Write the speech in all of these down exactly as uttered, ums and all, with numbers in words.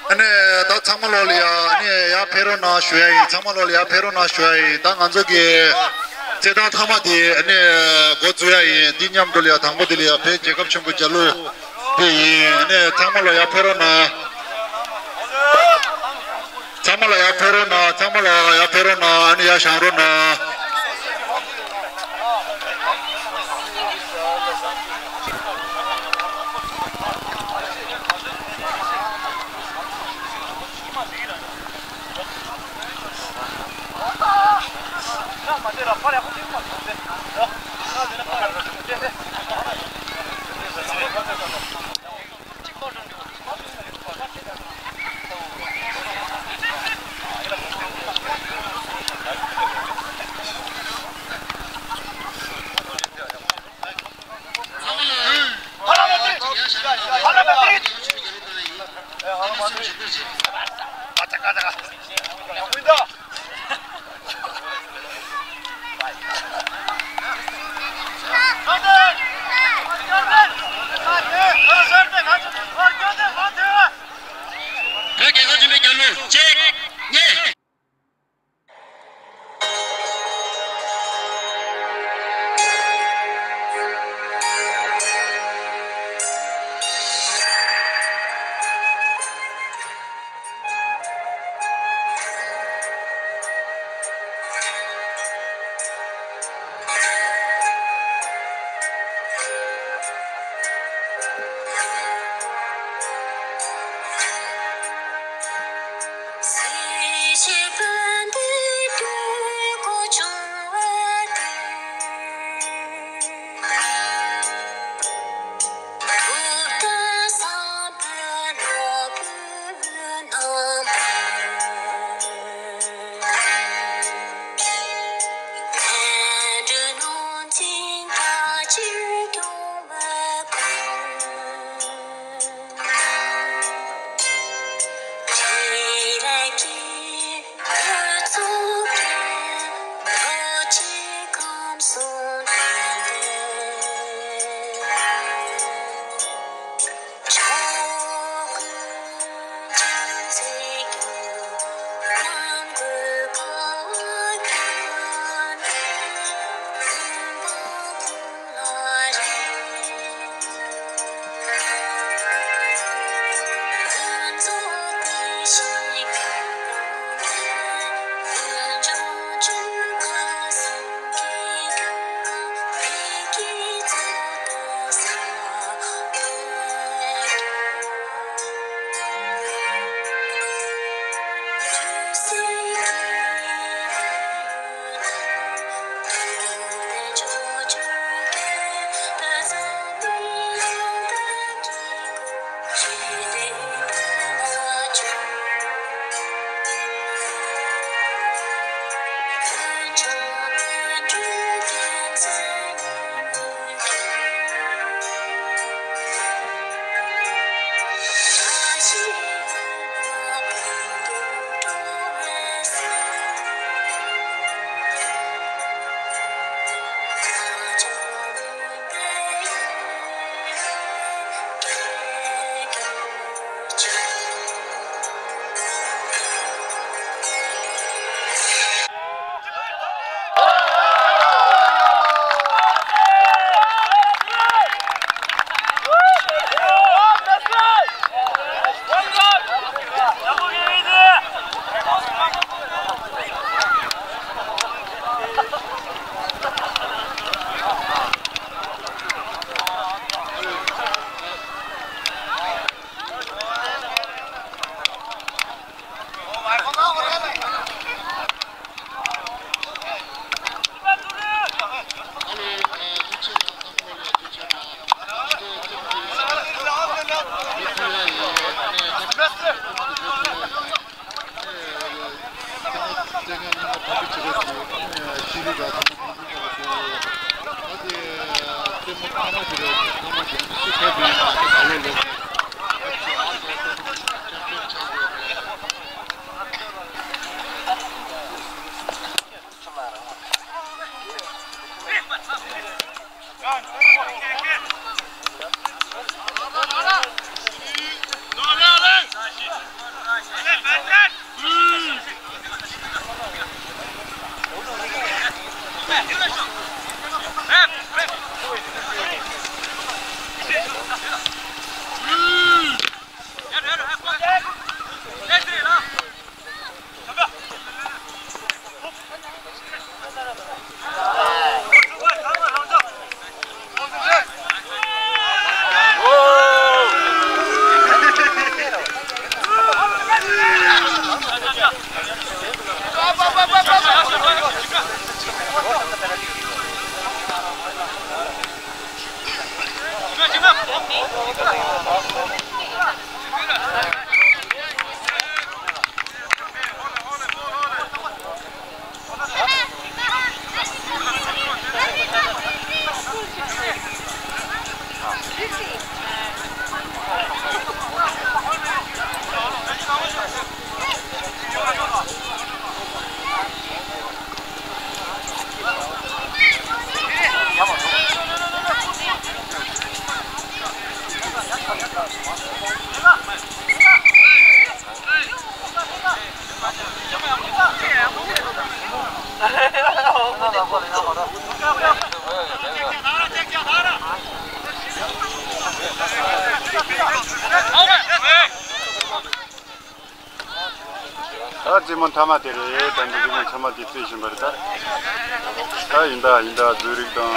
ཨ་ནི་ད་ཚང་མ་ལོག་ལ་ཡ་ཨ་ནི་ཡར་ཕེབས་རོགས་གནང་ཞུ་ཡ་ཡིན། ཚང་མ་ལོག་ལ་ཡར་ཕེབས་རོགས་གནང་ཞུ་ཡ་ཡིན། ད་ང་ཚོ་གི་རྩེད་ཐང་མཐའ་མ་དེ་ཨ་ནི་འགོ་འཛུགས་ཡ་ཡིན། འདི་མཉམ་དུ་ལ་ཡ་དང་པོ་དེ་ལ་ཡ་བོད་རྒྱལ་ཁབ་ཆེན་པོ་རྒྱལ་གླུ་དེ་ཡིན། ཨ་ནི་ཚང་མ་ལོག་ཡར་ཕེབས་རོགས་གནང་། ཚང་མ་ལ་ཡར་ཕེབས་རོགས་གནང་། ཚང་མ་ལ་ཡར་ཕེབས་རོགས་གནང་། ཨ་ནི་ཡར་བཞེངས་རོགས་གནང་། བོད་རྒྱལ་ཁབ་ཆེན་པོའི་རྒྱལ་གླུ་གཅིག་གཉིས། ད་རྩེད་མོ་མཐའ་མ་དེ་རེད། ད་འདི་རྩེད་མོ་ཚང་མ་དེ་རྩེད་བཞིན་པ་རེད་ད། ད་ཡིན་ད་ཡིན་ད་རྫོང་རིགས་དང་།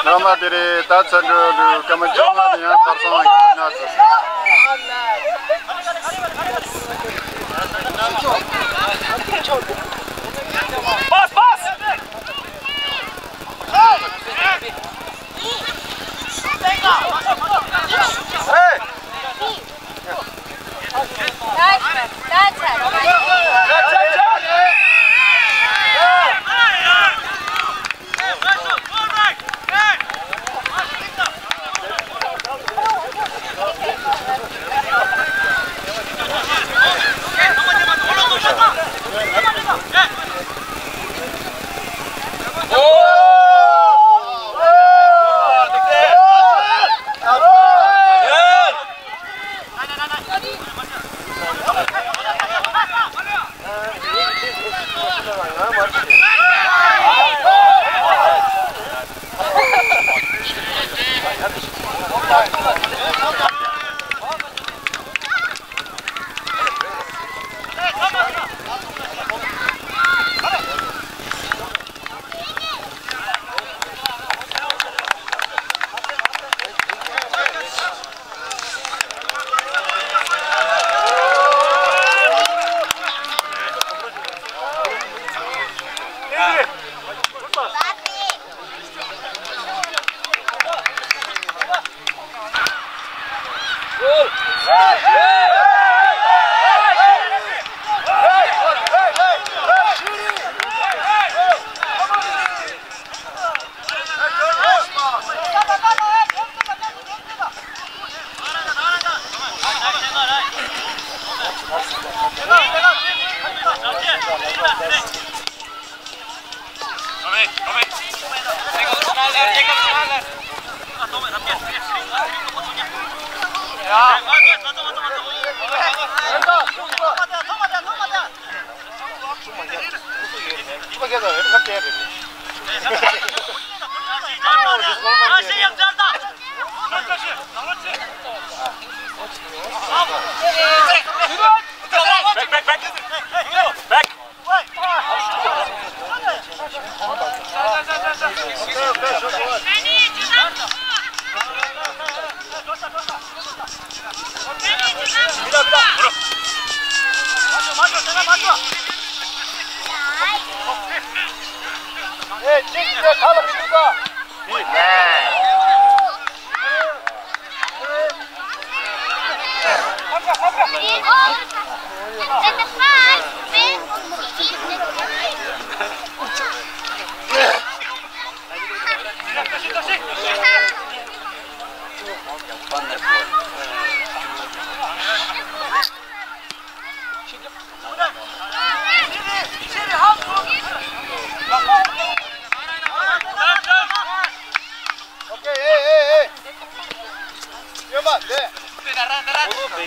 ནང་མ་དེ་རེད། ད་ཚན་འགྲོ་འགྲོ་སྐར་མ་བཅོ་ལྔ་ནས་ཡང་ཐར་སོང་ཡིན་ན་ཚོ། Back, back, back. Back. ད་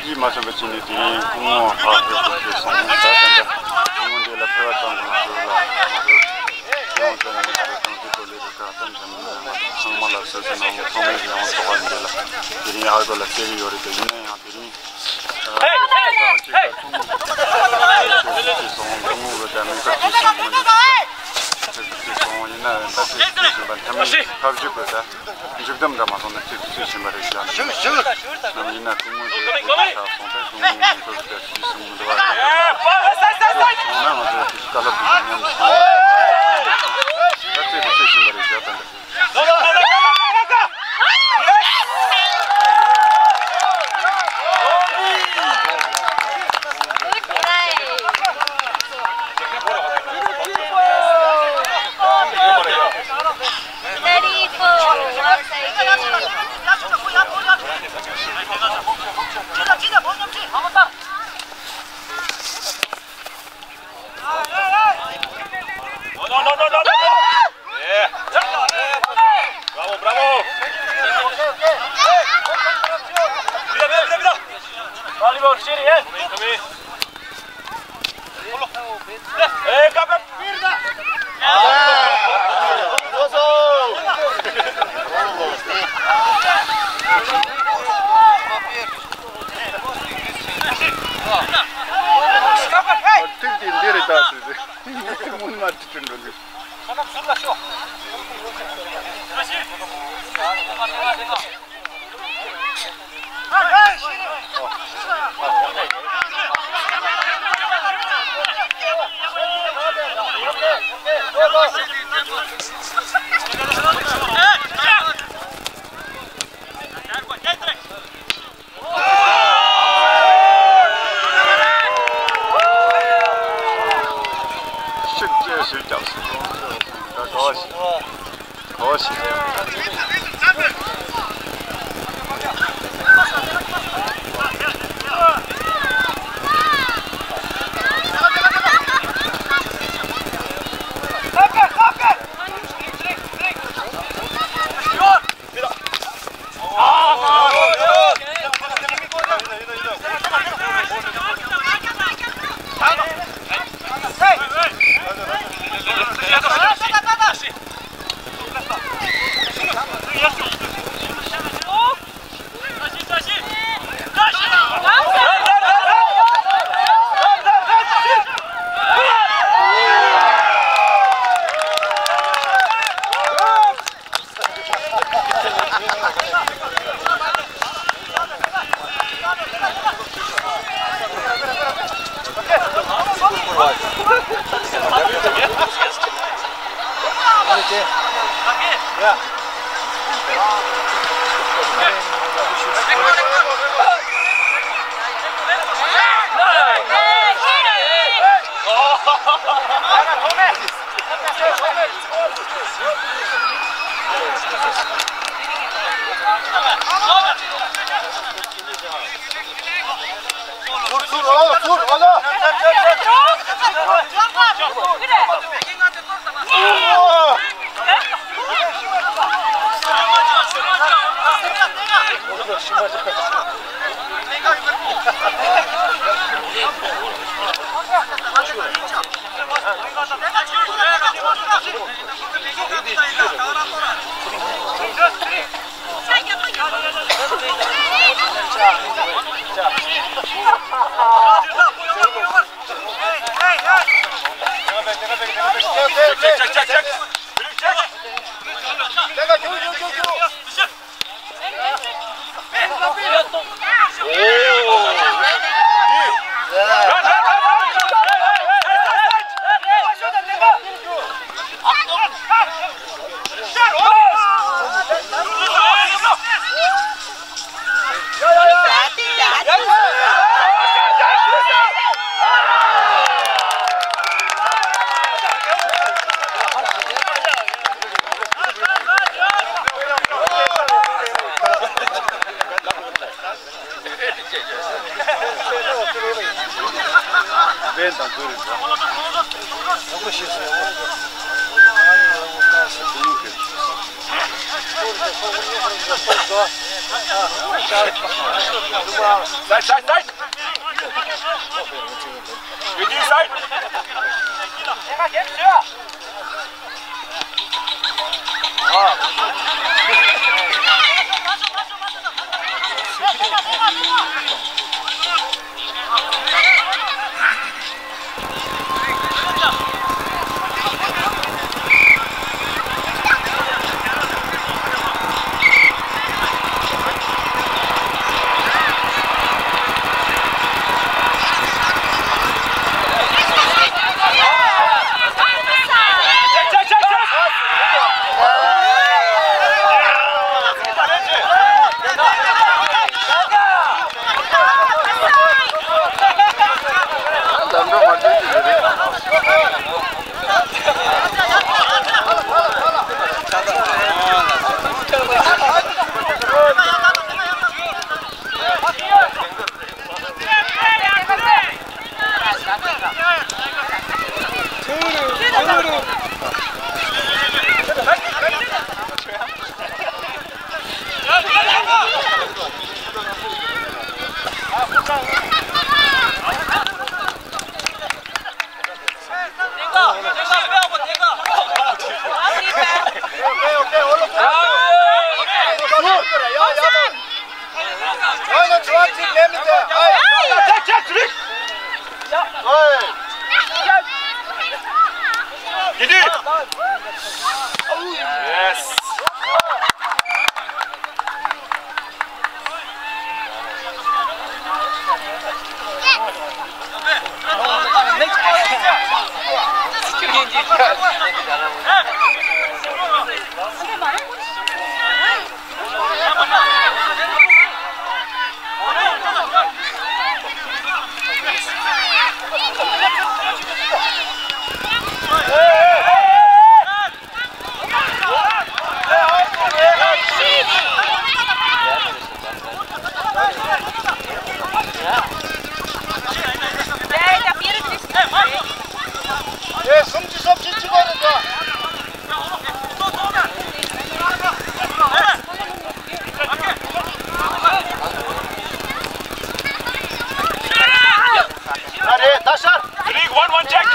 ཅི་མ་སོང་བའི་ཕྱི་ནས་དེ་རིང་སྐུ་ངོ་ཧ་ཧེ་ཧུ་ཁེ་སོང་། ད་ད་ལྟ་སྐུ་ངོ་འདི་ལ་ཕེབས་པ་ཙམ་གྱིས་མ་ཟད་ལ་མ་ཟད་སྐྱོང་བྱ་ནས་ཡང་ཏང་སྲིད་བཀོད་ལས་རིགས་ཁག་ཙམ་ཙམ་ཚང་མ་ལ་སོ་སོའི་ནང་ཚང་མས་ཡང་ཚོགས་པ་འདི་ལ་དེ་རིང་ཨ་རྡོ་ལ་བསྐྱལ་གྱི་ཡོད་རེད། དེ་ཡིན་ན་ཡང་དེ་རིང་ཨ་ཁོང་ཚོ་ཚང་མ་ཅིག་ལ་སྐུ་ངོ་ཁེ་སོང་། སྐུ་ངོ་གི་ད་མི་ཁ་ཅིག་སོང་མི་འདུག་ཁེ་སོང་ཡིན་ན་ད་ཁེ་སོང་ཡིན་ན་ད་ཁེ་སོང་ཡིན་ན་ད་ཁེ་སོང་ཡིན་ན། མཇུག་བསྡོམས་འདྲ་མ་སོང་ན་ཚིག་ཚིག་བཞིན་པ་རེད་ཤག་ཞུ་ཞུ། ནམ་ཡིན་ན་སྐུ་ངོ་འདི་སྐུ་ངོ་ཆགས་སོང་། ད་སྐུ་ངོ་ང་ཚོ་གི་ད་ཚིག་གསུང་མི་འདུག་བ་རེད། སོང་ན་ང་ཚོ་དེ་དཀའ་སློབ་འདི་མཉམ་དུ་སོང་བ་རེད། ད་ཚིག་ཚིག་བཞིན་པ་རེད་ཤག་ད་འདི། Very good. Once again. No, no, no, no, no, no. Yeah. Bravo, bravo. Mira, mira, mira, mira. Volleyball, Siri, eh. Come in. ཐུགས་ཀྱི་འདི་རེད་ད་ཟེར་ཏེ། སྔོན་མ་དེ་དྲན་འགྲོ་འདུག་ཤུགས་ཆེ་ཞིག་རྒྱབ་སོང་། ད་གོ་ཞིག་གོ་ཞིག Side, side, side. Ready, side. Yes. Ready, one, one, check.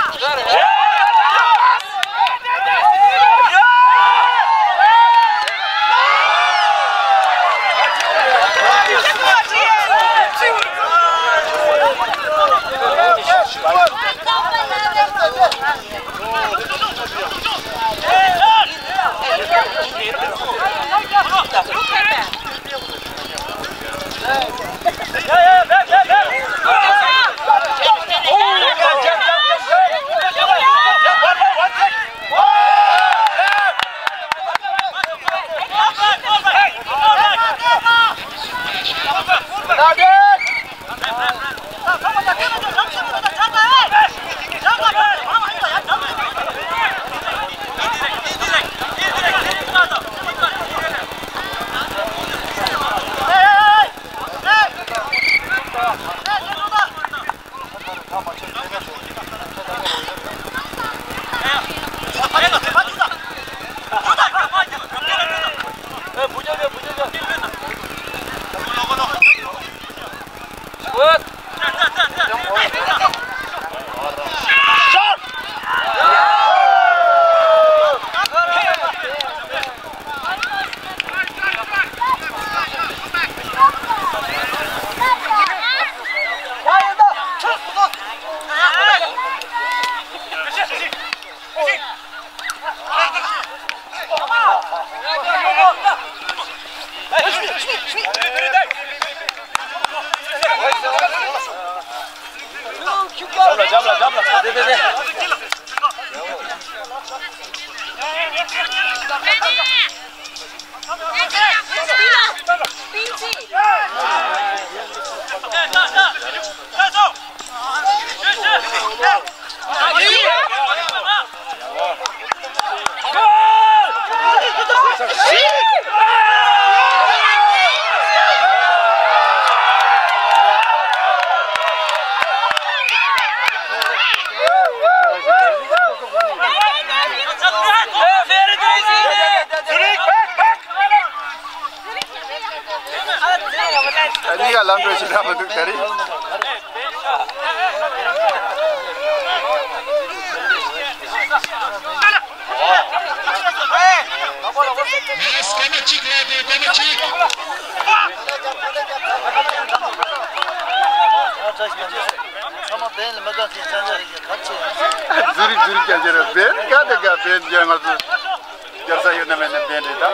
ཨ་ནི་ཡ་ལམ་འགྲོ་ཞིག་རག་མི་འདུག་ད་རེས། མེས་སྐར་མ་གཅིག་ལ་དེ་སྐར་མ་གཅིག་ཟུ་རིག་ཟུ་རིག་ཀྱང་ཅི་རེད། བན་ག་དེ་ག་བན་ཀྱང་ང་ཚོ་རྒྱལ་ས་ཡོད་ན་མེད་ན་བན་རེད་ད།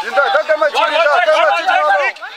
ཡིན་ད་ད་སྐར་མ་གཅིག་རེད་ད། སྐར་མ་གཅིག་རེད་ད།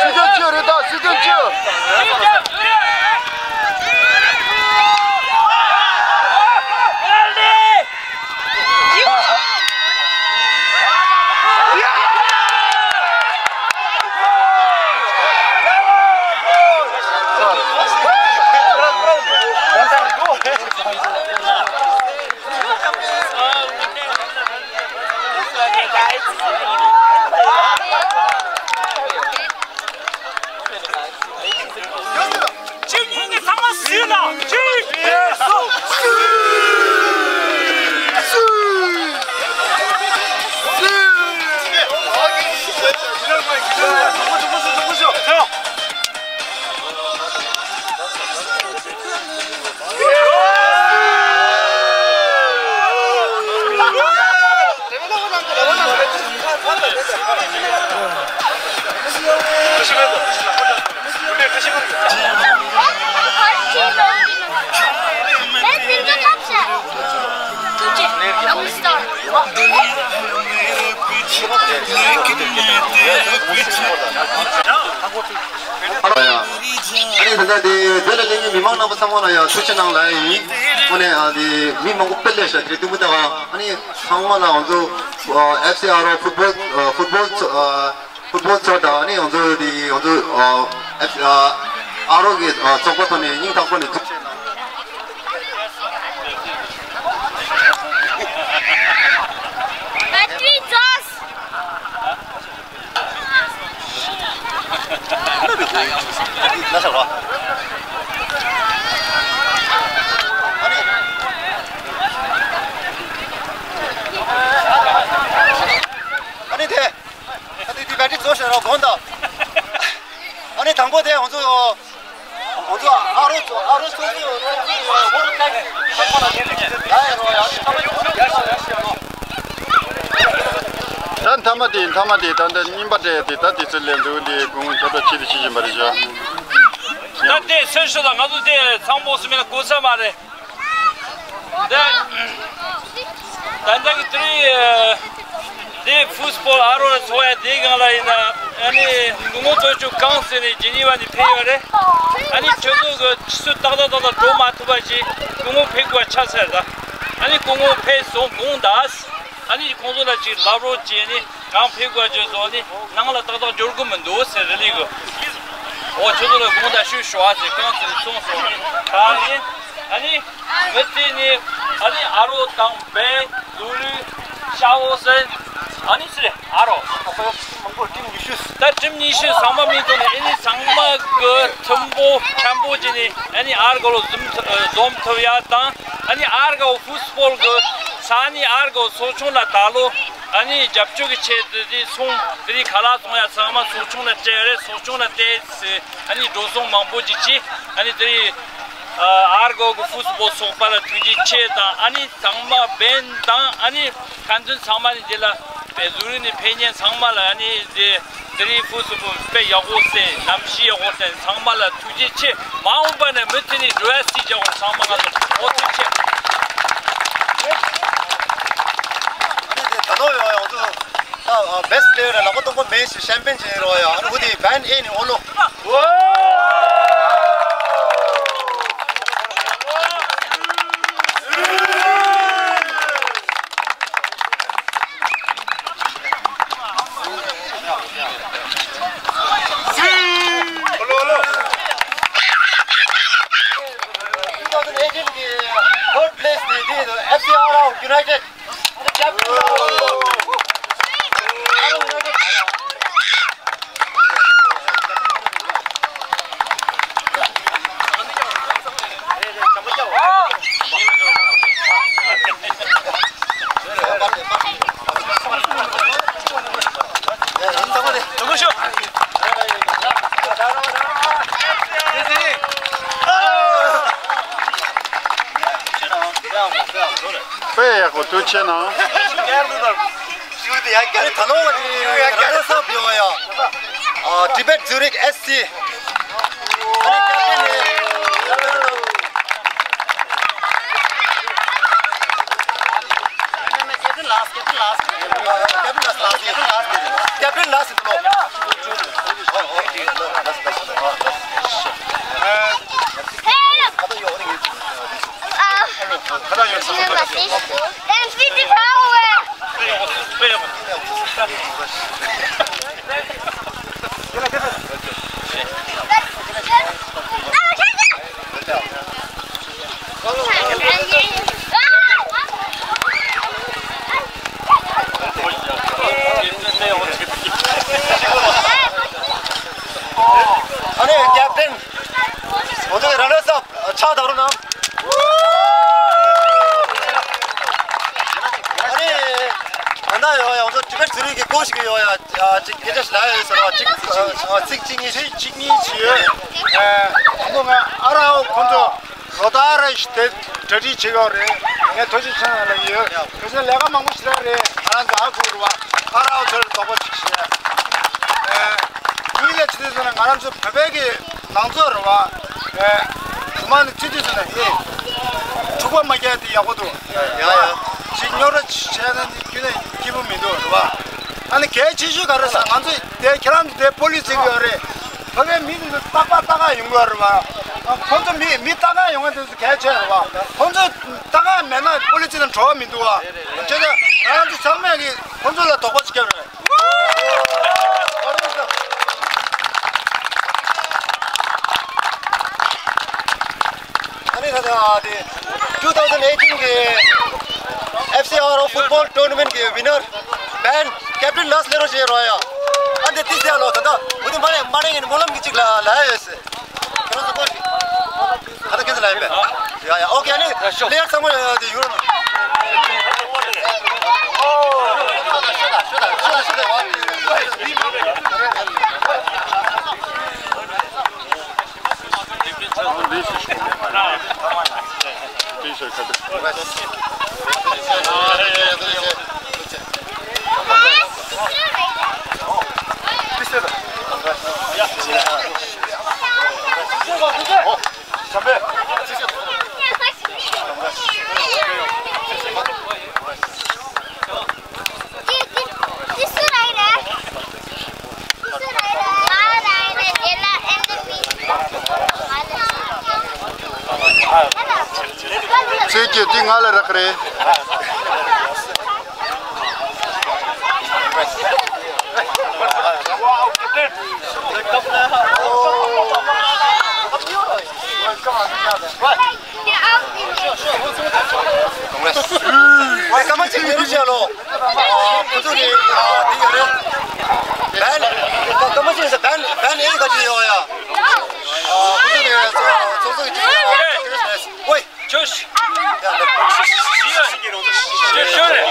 སྲིད་དོན་ཅི་རེད་ད། སྲིད་དོན་ཅི། གཅིག་གཉིས་གཉིས་ཚང་མ་ཟིན་ན་གཅིག་གཉིས་གསུམ། ཨ་ནི་ད་ལྟ་དེ་དེ་ལ་སླེབས་མཁན་མི་མང་རྣམ་པ་ཚང་མ་ལ་ཡང་ཐུགས་རྗེ་གནང་ལབ་ཡིན། དངོས་གནས་ཨ་དེ་མི་མང་པོ་དཔེ་སླེབས་ཤག་དེ་རིང་ཐུག་མི་ལྟ་བ། ཨ་ནི་ཚང་མ་ལ་ང་ཚོ་ཨེཕ་སི་ཨར་ཨོ་ཕུཊ་བོལ་ཨ་ཕུཊ་བོལ་ཚོ་ཨ་ཕུཊ་བོལ་ཚོགས་དང་ཨ་ནི་ང་ཚོ་དེ་ང་ཚོ་ཨ་ཨེཕ་སི་ཨར་ཨོ་གི་ཨ་ཚོགས་པ་ཐོག་ནས་སྙིང་ཐག་པ་ནས་ཐུགས་རྗེ་གནང་། ཨ་ནི་དེ། ཨ་ནི་དེ་བེ་ཊི་རི་བཟོ་ཤེས་རོགས་དགོངས་དག་ཨ་ནི་དང་ ཁོ་དེ་ང་ཚོ་ང་ཚོ་ཨ་རོ་ཚོ་ཨ་རོ་ཚོ་ཚོ་ཚོ་ཚོ་ཚོ་ཡ་ཡ་རོ་ཡ་ཡ་ཡ་ཡ། ད་མཐའ་མ་དེ་མཐའ་མ་དེ་ད་ལྟ་རྙིང་པ་སྤྲད་དེ་ད་དེ་ཚོ་ལས་འདུག་འདི་གུང་ཁྱབ་བསྒྲགས་ཆེད་དུ་བྱེད་བཞིན་པ་རེད་ཤག་ད་དེ་སོན་ཤོད་དང་ང་ཚོ་དེ་ཚང་པོ་སུ་མེད་ན་གོ་ས་མ་རེད། ད་ད་ལྟ་གི་དེ་རིང་དེ་ཧྥུ་སི་པོལ་ཨ་རོ་ལ་ཚོགས་ཡ་དེའི་སྒང་ལ་ཡིན་ན་ཨ་ནི་སྐུ་ངོ་ཚོགས་ཆུང་གང་ཟེར་ནས་ཇི་ནི་ཝ་ནས་ཕེབས་ཡོད་རེད། ཨ་ནི་ཁྱོད་ཚོ་གི་ཆུ་ཚོད་ཏག་ཏག་ཏག་ཏག་འགྲོ་མ་ཐུབ་པ་ཞིག་སྐུ་ངོ་ཕེབས་དགོས་ཆགས་ཚར། ད་ཨ་ནི་སྐུ་ངོ་ཕེབས་སོང་དགོངས་དག་ཨ་ནི་ཁོང་ཚོ་ལ་ཅིག་ལབ་རོགས་བྱས་ནི་གང་ཕེབས་དགོས་བྱས་སོང་ནི་ནང་ལ་ཏག་ཏག་འབྱོར་གི་མི་འདུག་ཟེར་རེ་ལི་གི། འོ་ཁྱོད་ཚོ་ལ་དགོངས་དག་ཞུས་ཞུ་བ་ཟེར་གང་ཟེར་གསུངས་སོང་ནི་གང་ཡིན། ཨ་ནི་མི་དེ་ནི་ཨ་ནི་ཨ་རོ་དང་བན་ལུ་རུ་ཤ་བོ་སན་ཨ་ནི་ཟེར་ཨ་རོ། ད་ཁྲིམས་ཉི་ཤུ་ཚང་མ་མིང་ཐོག་ནས་ཨེ་ནི་ཚང་མ་གི་ཐུམ་པོ་ཁྲམ་པོ་བྱས་ནས་ཨ་ནི་ཨར་གོ་ལོ་འཛོམས་ཐུབ་ཡ་དང་ཨ་ནི་ཨར་གོ་ཧྥུ་སི་པོལ་གི་ས་ནི་ཨར་གོ་ཚོགས་ཆུང་ལ་ད་ལོ་ཨ་ནི་རྒྱབ་སྐྱོར་གི་ཆེད་དུ་དེ་སོང་དེ་རིང་ཁ་ལག་སོང་ཡ་ཚང་མ་ཚོགས་ཆུང་ལ་སྤྲད་རེད། ཚོགས་ཆུང་ལ་བལྟས་ཚེ་ཨ་ནི་འགྲོ་སོང་མང་པོ་ཅིག་ཅིག་ཨ་ནི་དེ་རིང་ཨར་གོ་གི་ཧྥུ་སི་པོལ་ཚོགས་པ་ལ་ཐུགས་རྗེ་ཆེ་དང་ཨ་ནི་ཚང་མ་བན་དང་ཨ་ནི་ཁ་འདོན་ཚང་མ་ནི་དེ་ལ་པའི་ཟུར་ནས་ཕེབས་མཁན་ཚང་མ་ལ་ཨ་ནི་དེ་དེ་རིང་ཧྥུ་སི་པོལ་དཔེ་ཡག་པོ་བསད་གནམ་གཤིས་ཡག་པོ་བསད་ཚང་མ་ལ་ཐུགས་རྗེ་ཆེ། མ་འོངས་པ་ནས་མུ་མཐུད་ནས་འགྲོ་ཡ་སྲིད་ཀྱི་འོག་ཚང་མ་ང་ཚོ་འོ་ཐུགས་རྗེ་ཆེ། ཨ་ནི་དེ་ད་ནོ་ཡོང་ཡོང་ཚོ་ད་best player ལ་ལག་པ་སྟོང་པ་མེད་ཞེས་ཤམ་པེན་ཅིག་རོ་ཡ། ཨ་ནི་འོ་དེ་བན་ཨེ་ནི་ཨོ་ལོ། Two thousand eighteen གི་third place ནི་དེ་ཨེཕ་སི་ཨར་ཨའོ་ཡུ་ནའི་ཊེཌ། དཔེ་ཡག་པོ་ཐུགས་རྗེ་ཆེ་གནང་། ཞུ་དེ་ཡ་ག་རེ་ད་ནོ་བ་དེ་ར་ནར་སབ་ཡོང་ཡ། ཨ་ཊི་བེཊ་ཛུ་རིག་ཨེཕ་སི། ཨ་ནི་ཀེབ་ཊེན་ནི། ཀེབ་ཊེན་ལ་སི་ཊི། ཀེབ་ཊེན་ལ་སི་ཊི། ཀེབ་ཊེན་ལ་སི་ཊི། ཀེབ་ཊེན་ལ་སི་ཊི་ལོ། ཁ་ད་ཡོད་ས། Then fifty power. ཨ་ནི་ཀེབ་ཊེན། ང་ཚོ་གི་ར་ནར་སབ་ཕྱག་བརྡབ་རོགས་གནང་། ཨ་ནི་ད་ལྟ་ཡོད་ཡ་ང་ཚོ་ཊི་བེཊ་ཛུ་རིག་གི་ཀོ་ཆི་གི་ཡོད་ཡ། ཅིག་སྐད་ཆ་ཞིག་ལབ་ཡ་ཡོད་ཟེར་བ། ཅིག་ཚིག་གཅིག་གཉིས་ཤིག་ཚིག་གཅིག་གཉིས་ཤིག་ཡོད། ཨ་ནི་ང་ཨ་རའོ་ཁོང་ཚོ་ལོ་ལྟར་རེ་བཞིན་དེ་གྲ་སྒྲིག་བྱེད་ཀྱི་ཡོད་རེད། ངས་ཐུགས་རྗེ་ཆེ་གནང་ལབ་ཀྱི་ཡོད། དེ་བཞིན་ལས་ཀ་མང་པོ་ཞིག་རག་རེད། ང་རང་ཚོ་ཨ་ཁུ་རུ་བ་ཨ་རའོ་ཚོར་དོགས་པ་ཅིག་བྱས། ཨ་ནི་ལས་ཅི་དེ་ཟེར་ན་ང་རང་ཚོ་བོད་པའི་གི་ནང་ཚོ་རེད་བ། ཨེ། རུ་མ་ནི་ཚིག་དུས་ཟེར་ན་ཨེ། འཁྲུག་པ་མ་རྒྱག་དེ་ཡག་པོ་འདུག་ཡ་ཡ། ཅིག་རྙོག་དྲ་བྱས་ན་ནི་ཁྱོད་ནི་སྐྱིད་པོ་མི་འདུག་རེད་བ། ཨ་ནི་གལ་ཆེ་ཤོས་ག་རེ་ཟེར་ང་ཚོ་དེ་ཁྱེད་རང་ཚོ་དེ་པོ་ལི་སི་ཡོད་རེད། བོད་པའི་མི་དེ་ཚོ་རྟག་པར་ལྟ་ག་ཡོང་གི་ཡོད་རེད་བ། ཁོང་ཚོ་མི་མི་ལྟ་ག་ཡོང་བ་དེ་ཚོ་གལ་ཆེ་རེད་བ། ཁོང་ཚོ་ལྟ་ག་མེད་ན་པོ་ལི་སི་དང་འགྲོ་བ་མི་འདུག་བ། བྱས་ཙང་ང་རང་ཚོ་ཚང་མས་ཀྱི་ཁོང་ཚོ་ལ་དོགས་པ་ཅིག་བརྒྱབ་རེད། ཨ་ནི་ད་ལྟ་དེ་two thousand eighteen གི་ཨེཕ་སི་ཨར་ཨའོ་ཕུཊ་བོལ་ཊོར་ན་མེན་ཊི་གི་ཝི་ནར་བན་ཀེབ་ཊེན་ལ་སི་ཊི་ལེ་རོ་ཞེས་རོ་ཡ། ཨ་འདི་ཏི་སི་ཡ་ལོ་ད་ལྟ་བུ་དུ་མ་རེད་མ་རེད་ངས་སྨོན་ལམ་གྱི་གཅིག་ལ་ལ་ཡ་ཡོད་སེ། ཁྱེད་རང་ཚོ་ཁོ་ཁ་ད་ཁྱེད་ཚོ་ལ་ཡིན་པས། ཡ་ཡ་ཨོ་ཁེ། ཨ་ནི་པི་ལེ་ཡར་ཚང་མ་དེ་ཡུ་རོ་ན། ཤོད་ད་ཤོད་ད་ཤོད་ད་ཤོད་ད་ཤོད་ད། ཁྱེད་ཀྱིས་འདི་ང་ལ་རག་རེད། ཀ་མ་ཅིག་ཡོད་རེད་ལོ། ཁོ་ཚོ་གི་འདི་ཡོད་རེད། བན། ཀ་མ་ཅིག་ཟེར་བན་བན་ཨེ་ག་ཅིག་ཡོད་ཡ། ཁོ་ཚོ་གི་ཚོ་ཚོ་གི་ཅིག་ཡོད། ཝེ། ཅོ་ཤི། ཤི་ཡོད། ཤི་ཤོར་རེད།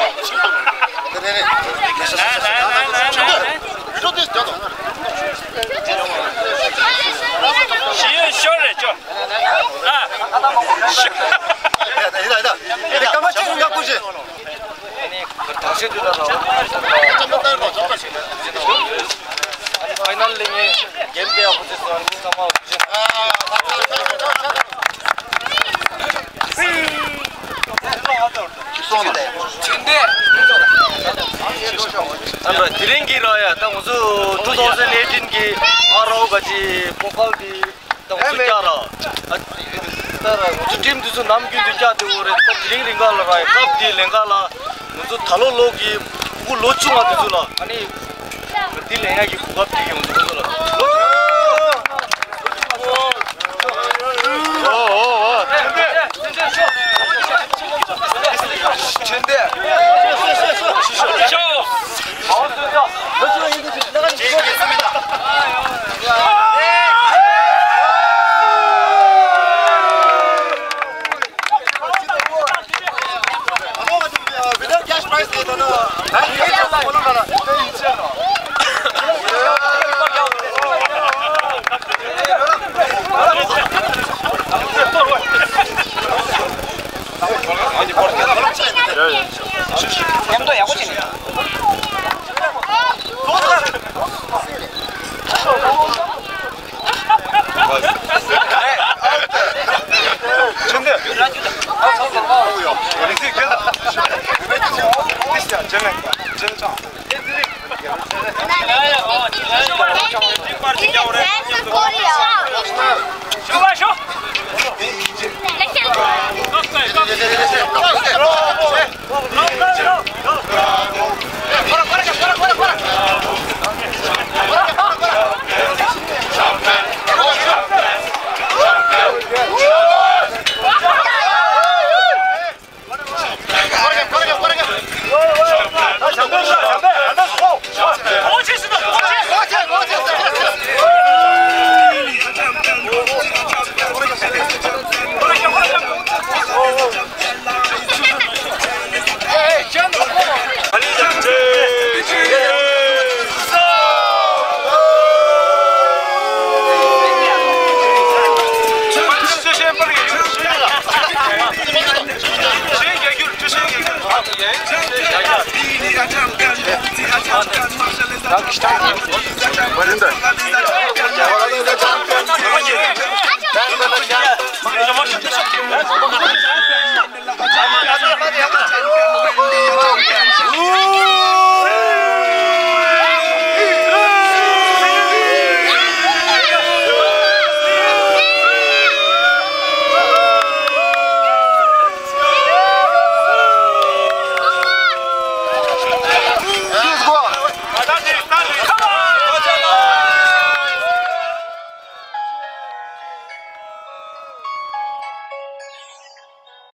ཤི་ཡོད་ཤོར་རེད་ཅོ། ཨ། ཤི། ཡ་ད་ཡ་ད་ཡ་ད། ཀ་མ་ཅིག་ཡིན་ཀ་ཀུ་ཅི། ཕའི་ནལ་ལ་ངས་གེམ་དེ་ཡག་པོ་བྱས་སོང་། ཚང་མ། ཨ་མ་དེ་རིང་གི་ར་ཡ་ད་ང་ཚོ་two thousand eighteen གི་ཨ་རོ་ག་ཅི་པོ་ཀལ་དེ་ད་ང་ཚོ་བཀྱག་ར། ཨ་ད་ར་ང་ཚོ་ཊིམ་དེ་ཚོ་ནམ་རྒྱུན་དུ་བཀྱག་དེ་འོ་རེད། ད་དེ་རིང་རིང་ག་ལ་ར་ཡ་སྐབས་དེ་ལེན་ག་ལ་ང་ཚོ་ད་ལོ་ལོ་གི་ཕྲུ་གུ་ལོ་ཆུང་བ་དེ་ཚོ་ལ་ཨ་ནི། འདི་ལེན་ཡག་གི་གོ་སྐབས་སྤྲད་ཡོང་འདུག་ལ། ཨོ་ཨོ་ཨོ། ཁྲེན་ཏེ། ཁྲེན་ཏེ། མཉམ་དུ་ཡག་པོ་བྱས་ནས།